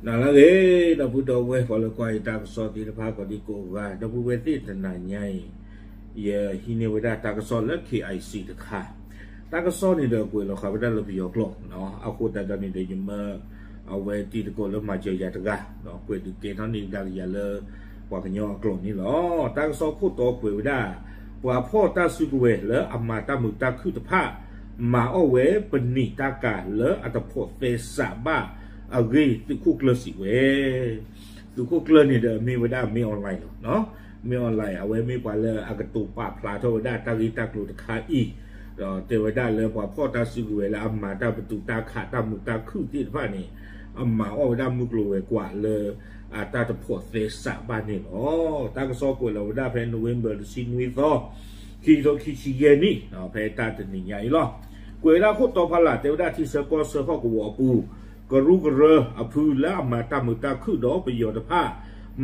နၤလၢအဂ့ၤ ဒီပုၢ်ဒီဝဲၢ် ပှၤလၢကွၢ်ယတၢ်ကစီၣ်သ့ၣ်တဖၣ်ကိးဒံကိးဂၤ ဒီပုၢ်ဝဲၢ်သ့ၣ် တနၤညါအံၤ ယဟံးန့ၢ်ဝဲဒၣ်တၢ်ကစီၣ်လၢ K I C တခါ, တၢ်ကစီၣ်န့ၣ်ဒီးကွဲးလီၤဃာ်ဝဲဒၣ်လၢပယီၤကျိာ်, အဃိသတးဒီးန့ၣ်ဒီး ယမၢအဝဲတံၤသကိးလၢမၤစၢၤယၤတဂၤ, ကွဲးဒုးကဲထီၣ်န့ၢ်ကဒါက့ၤယၤလၢ ပှၤကညီအကျိာ်န့ၣ်လီၤ. တၢ်ကစီၣ်ခိၣ်တီကွဲးဝဲဒၣ် ပှၤဖီၣ်တၢ်စုကဝဲၤလၢအမၤတၢ်မုာ်တၢ်ခုၣ်တဖၣ် မၤအီၣ်ဝဲပနံာ်တၢ်ကၤလၢအတဖိးသဲစးဘၣ်အဂ့ၢ် သုးခိၣ်ကျၢၢ်စံးဝဲ. သုးခိၣ်ကျၢၢ်န့ၣ်ဒီးမ့ၢ်ဝဲဒၣ် မင်းအောင်လှိုင် လီၤ. မင်းအောင်လှိုင် အဝဲမ့ၢ်ပှၤလၢအကတိၤပာ်ဖျါထီၣ်ဝဲဒၣ်တၢ်ဂ့ၢ်တၢ်ကျိၤတခါအံၤ, ဒီးတဲဝဲဒၣ်လၢပှၤဖီၣ်တၢ်စုကဝဲၤလၢအမၤတၢ်ပတုာ်တၢ်ခးတၢ်မုာ်တၢ်ခုၣ်သ့ၣ်တဖၣ်န့ၣ် အမၤအီၣ်ဝဲဒၣ်မုၢ်ကျိၤဝဲၤကွာ်လၢ အတၢ်တဖိးသဲစးဘၣ်န့ၣ်လီၤ. တၢ်ကစီၣ်ကွဲးလီၤဝဲဒၣ်ဖဲ November တဆံနွံသီ, ခံကထိခံဆံယဲၢ်နံၣ်, ဖဲတၢ်တနံၤညါအံၤလီၤ. ကွဲးဝဲဒၣ်ခိၣ်တီဖီလာ် တဲဝဲဒၣ်ထံဆၢကီၢ်ဆၢဟီၣ်ကဝီၤအပူၤ ကရူၢ်ကရၢအဖုလၢအမၤတၢ်မုာ်တၢ်ခုၣ်ဒီးပယီၤတဖၣ်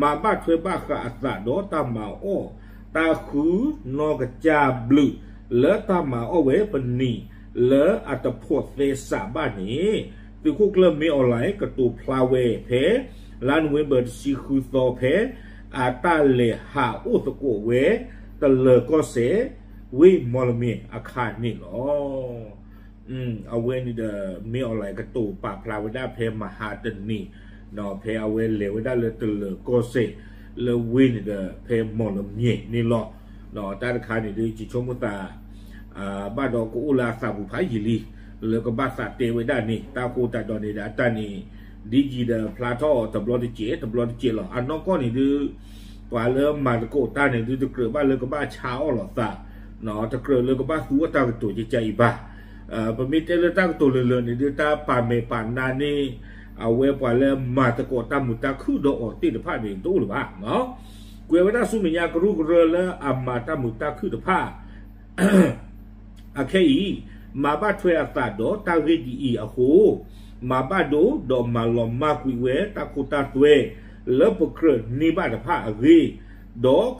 မၤဘၣ်ထွဲဘၣ်ဃးအသးဒီးတၢ်မၤအီၣ် တၢ်ဃုနီၢ်ကစၢ်ဘျုး လၢတၢ်မၤအီၣ်ဝဲပနံာ်လၢအတဖိးသဲစးဘၣ်န့ၣ် သုးခိၣ်ကျၢၢ် မင်းအောင်လှိုင် ကတိၤဖျါဝဲဖဲ လါနိၣ်ဝ့ဘၢၣ်တဆံဃုသီဖဲ အတၢ်လဲၤဟးအိၣ်သကိးဝဲ တလၢၤကီၢ်စဲၣ် ဝ့ၢ်မီၣ်လမၠဲၣ်အခါန့ၣ်လီၤ. အဝဲန့ၣ်ဒီး မင်းအောင်လှိုင် ကတိၤပာ်ဖျါဝဲဒၣ်ဖဲမဟါတနံၤ ဖဲအဝဲလဲၤဝဲဒၣ်လၢတလၢၤကီၢ်စဲၣ် လၢဝ့ၢ်န့ၣ်ဒီး ဖဲမီၣ်လမၠဲၣ်န့ၣ်လီၤ. တၢ်တခါန့ၣ်ဒုး ယဆိကမိၣ်သး ဘၣ်ဒီးကအိၣ်လၢအသးပူၤဖးယံာ်လံ လၢကဘၣ်သးတဲဝဲဒၣ်န့ၣ် တၢ်ဃိသတးဒီးန့ၣ်ဒီး အတၢ်န့ၣ် ဒ်ယံၤဒီးဖျါထီၣ်တဘျီတစဲး တဘျီတစဲးလီၤ. အနီၢ်ကီၢ်န့ၣ်ဒုး ပှၤလၢမၤသကိးတၢ်န့ၣ်ဒုး တကြၢးဘၣ်လၢကဘၣ်ဆါအီၣ်လိာ်သး, တကြၢးလၢကဘၣ်သူအီၣ်တၢ်ကတိၤကကါအံၤဘၣ်. ပမ့ၢ်တဲလၢတၢ်ကတိၤလၢာ်လၢာ်န့ၣ်ဒုး တၢ်ပာ်မဲာ်ပာ်နါန့ၢ် အဝဲပှၤလၢမၤသကိးတၢ်မုာ်တၢ်ခုၣ်ဒီးအီၤသ့ၣ်တဖၣ်န့ၣ် တအိၣ်လၢၤဘၣ်. ကွဲးဝဲဒၣ်ဆူမဲာ်ညါ ကရူၢ်ကရၢလၢအမၤတၢ်မုာ်တၢ်ခုၣ်တဖၣ် အခဲအံၤ မၤဘၣ်ထွဲအသးဒီးတၢ်ဂ့ၢ်ဒ်အံၤအဃိ, မၤဘၣ်ဒိဒီးမၤလီၤမၢ်ကွံာ်ဝဲတၢ်ခိတၢ်သွဲ လၢပကြၢးန့ၢ်ဘၣ်တဖၣ်အဂ့ၢ်, ဒီး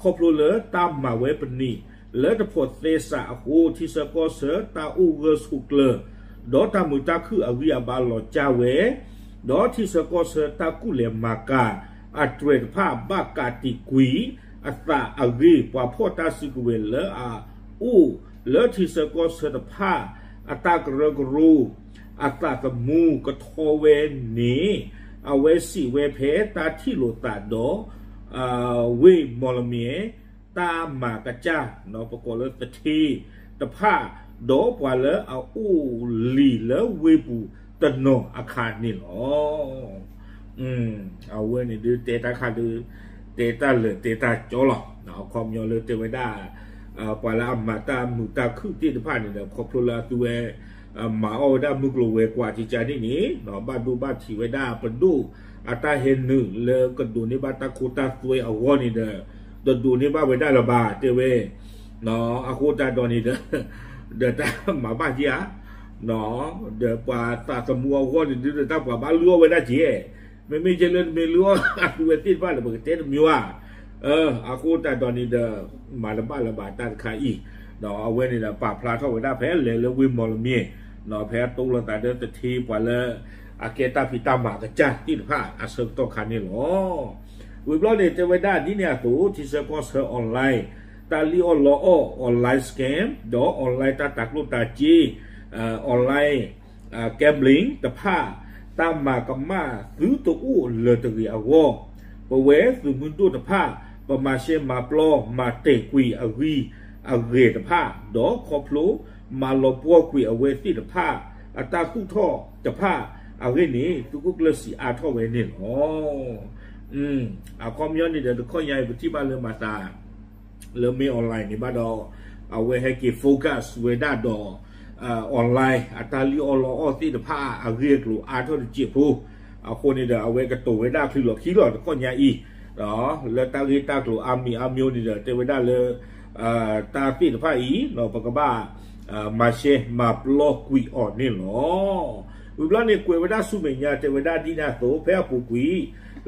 ခီဖျိလၢတၢ်မၤဝဲပနံာ် လၢတဖိးသဲစးအဃိ ထံဆၢကီၢ်ဆၢတၢ်အိၣ်ဂၢၢ်ဆိးကျၢၤ ဒီးတၢ်မုာ်တၢ်ခုၣ်အဂံၢ်အဘါလီၤကၢ်ဝဲ, ဒီးထံဆၢကီၢ်ဆၢတၢ်ကူၣ်လဲၤမၤကၤ အတြဲၤတဖၣ်ဘၣ်ကးတံာ်ကွံာ်အသးအဂ့ၢ် ပှၤဖီၣ်တၢ်စုကဝဲၤလၢအအိၣ်လၢထံဆၢကီၢ်ဆၢတဖၣ် အတၢ်ကရၢကရိ အသးသမူကထီဝဲန့ၣ် အဝဲစံးဝဲဖဲတၢ်ထံၣ်လိာ်သးဒီး ဝ့ၢ်မီၣ်လမၠဲၣ် တၢ်မၤကစၢ် ပကိးလၢသထ့တဖၣ် ဒီးပှၤလၢအအိၣ်လံာ်လၢဝ့ၢ်ပူၤတနီၤအခါန့ၣ်လီၤ. အဝဲန့ၣ်ဒုးတဲတၢ်ခါဒုး တဲတၢ်လၢာ်တဲတၢ်ကၠီလီၤ. အခီပညီလၢတဲဝဲဒၣ် ပှၤလၢအမၤတၢ်မုာ်တၢ်ခုၣ်သ့ၣ်တဖၣ်န့ၣ်ဒီး ခီဖျိလၢအသုဝဲ မၤအီၣ်ဝဲဒၣ်မုၢ်ကျိၤဝဲၤကွာ်ကကါန့ၣ်န့ၣ် ဘၣ်ဒိဘၣ်ထံးဝဲဒၣ်ပဒိၣ်အတၢ်ဟဲနုာ်လၢကဒိးန့ၢ်ဘၣ်တၢ်ခိတၢ်သွဲအဂီၢ်န့ၣ်ဒီး တဒိးန့ၢ်ဘၣ်ဝဲဒၣ်လၢၤဘၣ် တဲဝဲ အဃိသတးဒီးန့ၣ်ဒီး ဒီးတၢ်မၤဘၣ်က့ၤဧါ ဒီးပှၤသးသမူအဂီၢ်န့ၣ်ဒုး ဒီးတၢ်ပှၤဘၣ်လုၢ်အီၣ်ဝဲဒၣ်က့ၤ မ့မ့ၢ်ကဲလၢနမ့ၢ်လုၢ်အီၣ်အသုဝဲသ့ၣ်တဖၣ်လၢပကတဲတမံၤဧါ. အဃိသတးဒီးန့ၣ်ဒီး မၤတဘၣ်လၢၤဘၣ်တၢ်တခါအံၤ ဒီးအဝဲန့ၣ်ဒီးပာ်ဖျါထီၣ်ဝဲဒၣ်ဖဲလဲၤလၢဝ့ၢ်မီၣ်လမၠဲၣ် ဖဲအတိလီၤသးဒီးသထ့ပှၤလၢ အကဲတၢ်ဖံးတၢ်မၤကစၢ်သ့ၣ်တဖၣ်အဆၢကတီၢ်ခါန့ၣ်လီၤ. ဝံၤဘျီန့ၣ် တဲဝဲဒၣ်ဒ်န့ၣ်အသိး ထံဆၢကီၢ်ဆၢ online တၢ်လံၣ်အီၣ်လီအီၣ် online scam ဒီး online တၢ်တၤကျိၣ်တၤစ့ online gambling တဖၣ် တၢ်မၤကမၣ်သုတအိၣ်လၢၤတဂ့ၤအဂီၢ်, ပဝဲသုးမုၢ်ဒိၣ်တဖၣ် ပမၤရှဲမၤပျီမၤတဲာ်ကွံာ်အဂံၢ်အဂဲၤတဖၣ် ဒီးခီဖျိမၤလီၤပှီၢ်ကွံာ်အဝဲသ့ၣ်တဖၣ် အတၢ်သူၣ်ထီၣ်တဖၣ်အဂ့ၢ်န့ၣ် သုးခိၣ်ကျၢၢ်စံးအါထီၣ်ဝဲန့ၣ်လီၤ. အခီပညီန့ၣ်ဒီး တခီညါအံၤ ပထံၣ်ဘၣ်လၢမၤသး လၢမ့ၢ် online န့ၣ်ဘၣ်ဒီး အဝဲဟဲက့ၤ focus ဝဲဒၣ်ဒီး online အတၢ်လံၣ်အီၣ်လီအီၣ်သ့ၣ်တဖၣ်အဂ့ၢ်အကျိၤအါထီၣ်တစဲးဖိ, အဃိန့ၣ်ဒီး အဝဲကတိၤဝဲဒၣ်ချုးလီၢ်ခံလီၤ တခီညါအံၤ လၢတၢ်ဂ့ၢ်တၢ်ကျိၤအါမံၤအါမံၤန့ၣ်ဒီး တဲဝဲဒၣ်လၢ တၢ်သ့ၣ်တဖၣ်အံၤ ပကဘၣ် မၤရှဲမၤပျီကွံာ်အီၤန့ၣ်လီၤ. ဝံၤဘျီန့ၣ် ကွဲးဝဲဒၣ်ဆူမဲာ်ညါ တဲဝဲဒၣ်ဒ်န့ၣ်အသိး ဖဲအပူၤကွံာ်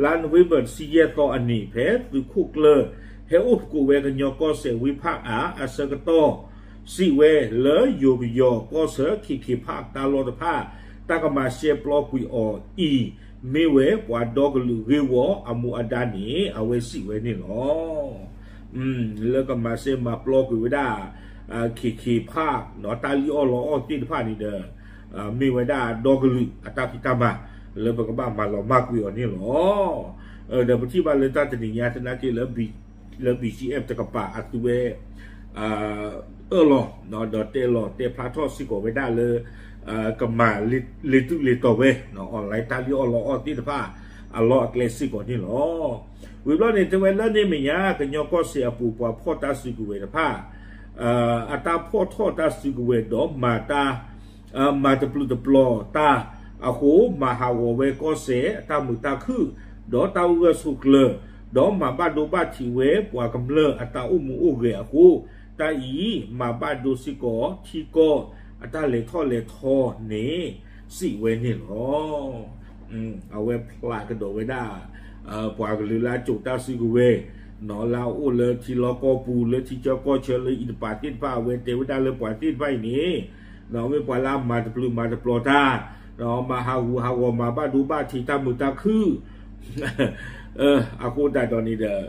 လါနိၣ်ဝ့ဘၢၣ်တဆံယဲၢ်သီအနံၤ ဖဲသုးခိၣ်ကျၢၢ် ဟဲအိၣ်သကိးဝဲကညီကီၢ်စဲၣ်ဝ့ၢ်ဖၣ်အါအဆၢကတီၢ် စံးဝဲလၢယိၤပယီၤကီၢ်ဆၢ ခ့ခ့ဖၣ်တၢ်လီၢ်တဖၣ် တၢ်ကမၤရှဲပျီကွံာ်အီၤအံၤ မ့ၢ်ဝဲပှၤဒီကလုာ်ဂ့ၢ်ဝီအမူအဒါန့ၣ် အဝဲစံးဝဲန့ၣ်လီၤ. လၢကမၤစဲမၤပျီကွံာ်ဝဲဒၣ် ခ့ၣ်ခ့ၣ်ဖး တၢ်လံၣ်အီၣ်လီအီၣ်သ့ၣ်တဖၣ်န့ၣ်ဒီး မ့ၢ်ဝဲဒၣ်ဒီကလုာ်အတၢ်ဖံးတၢ်မၤ လၢပကဘၣ်မၤလီၤမၢ်ကွံာ်အီၤန့ၣ်လီၤ. ဒီးပထံၣ်ဘၣ်လၢတၢ်တနံၤညါသနာ်က့လၢ လၢ ဘီၣ်ကၠံၣ်အ့ၣ် တကပၤအသုဝဲ အၢၣ်လီၤ ဒီးတဲလီၤတဲဖျါထီၣ်စ့ၢ်ကီးဝဲဒၣ်လၢ ကမၤလ့ၤတူၢ်လ့ၤတီၤဝဲ online တၢ်လံၣ်အီၣ်လီအီၣ်သ့ၣ်တဖၣ် အလီၢ်အကျဲစ့ၢ်ကီးန့ၣ်လီၤ. ဝံၤဘျီန့ၣ် တဲဝဲလၢန့ၣ်အမဲာ်ညါ ကညီကီၢ်စဲၣ်အပူၤပှၤဖီၣ်တၢ်စုကဝဲၤတဖၣ် အတၢ်ဖီၣ်ထီၣ်တၢ်စုကဝဲၤဒီးမၤတၢ် မၤတပျုာ်တပျီၤတၢ်အဃိ မၤဟးဂီၤဝဲကီၢ်စဲၣ်အတၢ်မုာ်တၢ်ခုၣ် ဒီးတၢ်အိၣ်ဂၢၢ်ဆိးကျၢၤ ဒီးမၤဘၣ်ဒိဘၣ်ထံးဝဲပှၤကမျၢၢ်အတၢ်အိၣ်မူအိၣ်ဂဲၤအဃိ တၢ်အံၤမၤဘၣ်ဒိစ့ၢ်ကီးထံကီၢ်အတၢ်လဲၤထီၣ်လဲၤထီန့ၣ် စံးဝဲန့ၣ်လီၤ. အဝဲဖျါကဒီးဝဲဒၣ် ပှၤကလုာ်လၢအကိးတၢ်စုကဝဲၤ နီၢ်လၢအအိၣ်လၢထံလီၢ်ကီၢ်ပူၤ လၢထံဆၢကီၢ်ဆၢလၢအံၤတပၤသ့ၣ်တဖၣ် အဝဲတဲဝဲဒၣ်လၢပှၤသ့ၣ်တဖၣ်အံၤန့ၣ် မ့ၢ်ပှၤလၢအမၤတပျုာ်မၤတပျီၤတၢ် မၤဟးဂူာ်ဟးဂီၤမၤဘၣ်ဒိဘၣ်ထံးတၢ်မုာ်တၢ်ခုၣ် အဃိသတးဒီးန့ၣ်ဒီး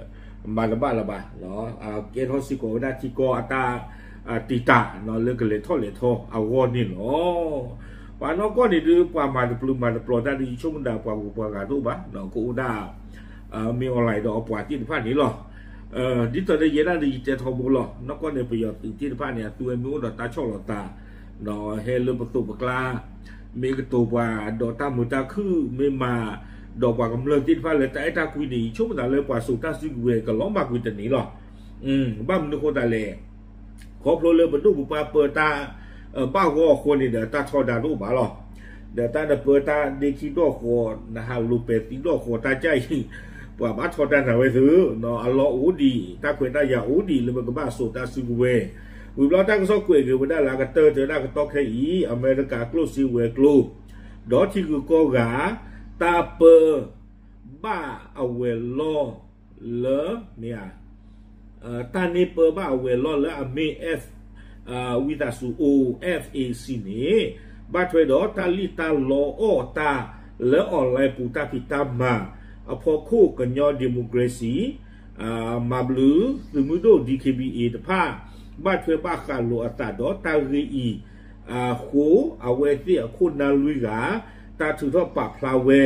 မၤတဘၣ်လၢၤဘၣ် ကဲထီၣ်စ့ၢ်ကီးဝဲဒၣ်ထံကီၢ်အတၢ်တံာ်တာ် လၢကလဲၤထီၣ်လဲၤထီအဂီၢ်န့ၣ်လီၤ. ပှၤနီၢ်ကီၢ်န့ၣ်ဒုး ပှၤမၤတပျုာ်မၤတပျီၤတၢ်ဒုး ယဆိကမိၣ်ဒၣ်ပှၤဂုၤပှၤဂၤတအိၣ်ဘၣ် ကအိၣ်ဒၣ် မ့ၢ် online ဒီးပှၤသ့ၣ်တဖၣ်န့ၣ်လီၤ. ဒ်သိးဒီးယဲဒၣ်ဒီးယတဲထီဘိလီၤ နီၢ်ကီၢ်န့ၣ် ပယီၤသုးသ့ၣ်တဖၣ်န့ၣ် အသုဝဲမ့ၢ်အိၣ်ဒီးတၢ်ဆီၣ်လီၤသး ဟဲလၢပသိးပကျါ မ့ၢ်ကတိၤပှၤဒီးတၢ်မုာ်တၢ်ခုၣ် မ့ၢ်မၤဒီးပှၤကမျၢၢ်သ့ၣ်တဖၣ်လၢတၢ်အဲၣ်တၢ်ကွံန့ၣ် ယဆိကမိၣ်သးလၢပှၤစိာ်တၢ်စုကဝဲၤကလီၤမၢ်ကွံာ်တန့ၢ်လီၤ. ဘၣ်မနုၤအဃိသတးလဲၣ် ခီဖျိလၢပဒိၣ်ပပှၢ်ပၢတၢ် ဘၣ်ဂီၢ်အဃိန့ၣ်ဒီး တၢ်ထီဒါတအိၣ်ဘၣ်လီၤ. ဒီးတၢ်နပၢတၢ်ဒ့ခံဒီၣ်ဃီ နဟးလိာ်ပဲာ်သံဒီၣ်ဃီတၢ်ကၢ်အံၤ ပှၤဘၣ်ထီဒါနၤဝဲသု အလီၢ်အိၣ်ဒံး တၢ်ခွဲးတၢ်ယာ်အိၣ်ဒံးလၢပကဘၣ်စိာ်တၢ်စုကဝဲၤ ဝံၤဘျီတၢ်ကစီၣ်ကွဲးက့ၤဝဲဒၣ်လၢအကတၢၢ်တၢ်ကတီၢ်ခဲအံၤ အမဲရကၤကျိၣ်စ့ဝဲၤကျိၤ ဒီးထံဂုၤကီၢ်ဂၤ တၢ်ပၢ ဘၣ်အဝဲၤလီၢ်လၢ မ့ၢ်ဧါ တၢ်န့ၢ်ပၢဘၣ်အဝဲၤလီၢ်လၢအမ့ၢ် F ဝံသးစူၤအိၣ် F A C န့ၣ် ဘၣ်ထွဲဒီးတၢ်လံၣ်တၢ်လီအီၣ်တၢ်လၢ online ပူၤတၢ်ဖံးတၢ်မၤ အဖီခိၣ်ကညီ democracy မၤဘျုးသုးမုၢ်ဒိၣ် D K B A တဖၣ် ဘၣ်ထွဲဘၣ်ဃးလိာ်အသးဒီးတၢ်ဂ့ၢ်အံၤ အဃိ အဝဲသ့ၣ်အခိၣ်နၢ်လွံၢ်ဂၤ တၢ်ထုးထီၣ်ပာ်ဖျါဝဲ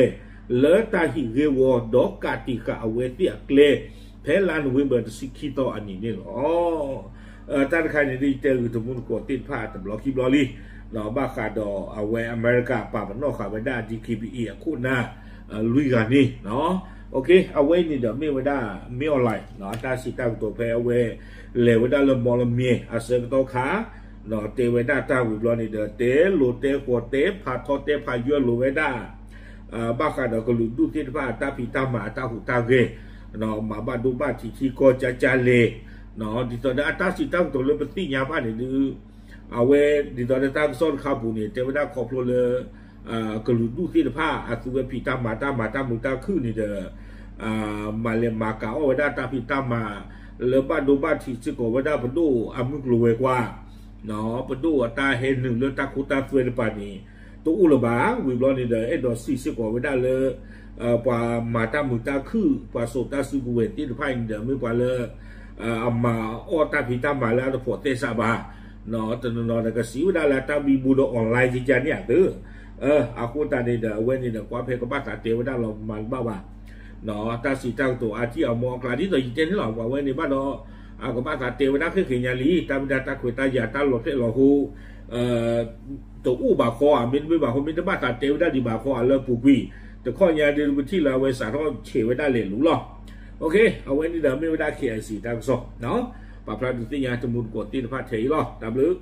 လၢတၢ်ဟံးဂ့ၢ်ဝီဒီးကးတံာ်ဃာ်အဝဲသ့ၣ်အကျဲ ဖဲလါနိၣ်ဝ့ဘၢၣ်တဆံခံသီအနံၤန့ၣ်လီၤ. တၢ်တခါန့ၣ်ဒ်ယတဲဂ့ၤတမူတကိးသ့ၣ်တဖၣ်တဘျီခံဘျီလံ ဘၣ်ဃးဒီးအဝဲအမဲရကၤပာ်ပနီၣ်ဃာ်ဝဲဒၣ် D K B A အခိၣ်နၢ် လွံၢ်ဂၤန့ၣ် အဝဲအံၤန့ၣ်ဒီးမ့ၢ်ဝဲဒၣ် မ့ၢ် online အတၢ်စံးတၢ်ကတိၤဖဲအဝဲ လဲၤဝဲဒၣ်လၢမီလမ့ၢ်အဆၢကတီၢ်ခါ တဲဝဲဒၣ်တၢ်ဝံၤဘျီန့ၣ်ဒီး တဲလိာ်တဲဃီၤတဲဖးထီတဲဖးယွဲၢ်လိာ်ဝဲဒၣ် ဘၣ်ဃးဒီးကလုာ်ဒူၣ်သ့ၣ်တဖၣ်အတၢ်ဖံးတၢ်မၤအတၢ်ဟူးတၢ်ဂဲၤ မၤဘၣ်ဒိဘၣ်ထံးထံကီၢ်ကၠါကၠါလဲၣ် ဒ်သိးဒီးအတၢ်စံးတၢ်ကတိၤလၢပသ့ၣ်ညါဘၣ်န့ၣ်ဒုး အဝဲဒ်သိးဒီးတၢ်ကစီၣ်တခါပူၤန့ၣ် တဲဝဲဒၣ်ခီဖျိလၢ ကလုာ်ဒူၣ်သ့ၣ်တဖၣ် အသုဝဲဖံးတၢ်မၤတၢ်မၤတၢ်မုာ်တၢ်ခုၣ်န့ၣ်ဒီး မၤလဲၤမၤကၤအီၣ်ဝဲဒၣ်တၢ်ဖံးတၢ်မၤ လၢဘၣ်ဒိဘၣ်ထံးစ့ၢ်ကီးဝဲဒၣ်ပဒိၣ်အမုၢ်ကျိၤဝဲၤကွာ် ပဒိၣ်အတၢ်ဟဲနုာ်လၢတၢ်ခိတၢ်သွဲတပၤန့ၣ် တအိၣ်လၢၤဘၣ် ဝံၤဘျီန့ၣ်ဒီး အဲၣ်ဒိးစံးစ့ၢ်ကီးဝဲဒၣ်လၢ ပှၤမၤတၢ်မုာ်တၢ်ခုၣ် ပှၤစိာ်တၢ်စုကဝဲၤသ့ၣ်တဖၣ်အံၤန့ၣ်ဒီး မ့ၢ်ပှၤလၢ အမၤအီၣ်တၢ်ဖံးတၢ်မၤလၢအတဖိးသဲစးဘၣ် တနီၤနီၤဒီးကစံးဝဲဒၣ်လၢတၢ်ဘံဘူဒီး online ကကန့ၣ်အသၢ အဃိသတးန့ၣ်ဒီး အဝဲန့ၣ်ဒီး ကွၢ်ဖဲကဘၣ်သးတဲဝဲဒၣ်လီၤမၤတဘၣ်ဘၣ် တၢ်စံးတၢ်ကတိၤအါထံၣ်အမီအကျါ ဒ်သိးယတဲန့ၣ်လီၤ ပှၤဝဲန့ၣ်ဘၣ်ဒီး ကဘၣ်သးတဲဝဲဒၣ်ဃ့ၢ်ဃ့ၢ်ညါလံ တၢ်မ့ၢ်ဒၣ်တၢ်ခွဲးတၢ်ယာ်တၢ်လီၤဖျဲၣ်လီၤဟိ တအိၣ်ဘၣ်ဃီဧါ မ့တမ့ၢ်ဘၣ်ဃီ မ့ၢ်တဘၣ်သးတဲဝဲဒၣ်ဒံးဘၣ်ဃီဧါ လၢပူၤကွံာ် တခီညါဒုးပထံၣ်လၢအဝဲစးထီၣ်ဆဲးဝဲဒၣ်လဲၤလူၤလီၤ အဝဲန့ၣ်ဒီးမ့ၢ်ဝဲဒၣ် K I C တၢ်ကစီၣ် ပာ်ဖျါဒုးသ့ၣ်ညါတမူတကိးသ့ၣ်တဖၣ်ထဲအံၤလီၤ တၢ်ဘျုး